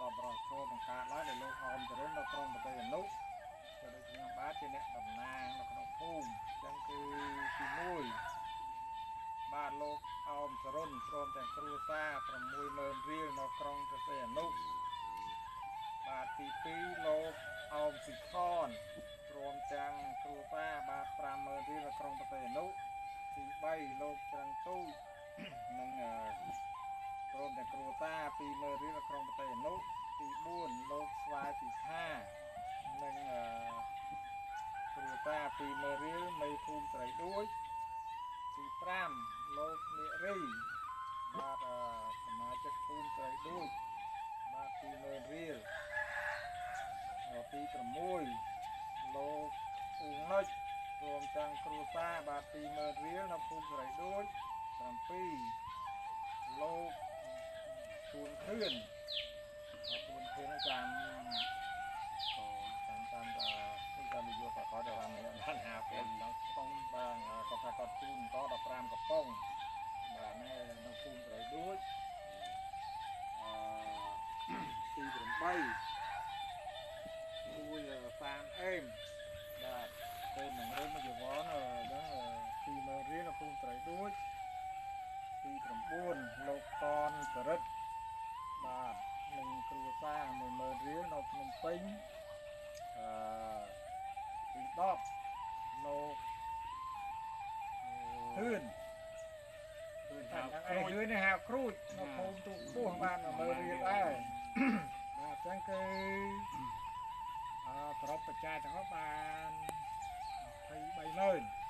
សប្បុរសធម៌បង្កើតឡើងដោយលោកអមតរុននៅក្រុងប្រទេសអនុ ក៏ដូចខ្ញុំបាទជាអ្នកតំណាងនៅក្នុងភូមិ។ អញ្ចឹងគឺទី1 បាទ លោកអោមសរុនព្រមទាំងគ្រួសារ60000រៀលនៅក្រុងព្រះសីហនុ។ បាទ ទី2 លោកអោមស៊ីខនព្រមទាំងគ្រួសារ បាទ 50000រៀលនៅក្រុងព្រះសីហនុ។ ទី3 លោកច្រឹងទូចនិងព្រមទាំងគ្រួសារ20000រៀលនៅក្រុងព្រះសីហនុ។ ទី4 លោកស្វាយពិខានិងគ្រួសារ20000រៀល មេភូមិត្រីដួច។ ទី5 លោកនារី បាទ សមាជិកភូមិត្រីដួច បាទ 20000រៀល។ ទី6 លោកអ៊ូងនិចព្រមទាំងគ្រួសារ បាទ 20000រៀលនៅភូមិត្រីដួច។ 7 លោកទួនខឿន ទួនខឿនចាំតាមតាមតាមនយោបាយគាត់ដល់នេះបាន50ដល់ប៉ុង បាទ គាត់ថាគាត់ជូនក៏15កំប៉ុង បាទ នៅភូមិត្រីដួច។ អឺទី8 មួយសានអេម បាទ ទៅនឹងរុំមួយជីវនហ្នឹង20000រៀលនៅភូមិត្រីដួច។ ទី9 លោកកនសរិទ្ធ បាទ និងគ្រួសារ10000រៀលនៅភ្នំពេញ។ អឺទី10 លោកហឿន ហឿនហៅគ្រូច ហឿនហៅគ្រូចនៅភូមិទូពោះ បាន10000រៀលដែរ។ បាទ អញ្ចឹងគឺអឺសរុបបច្ច័យទាំងអស់បាន230,000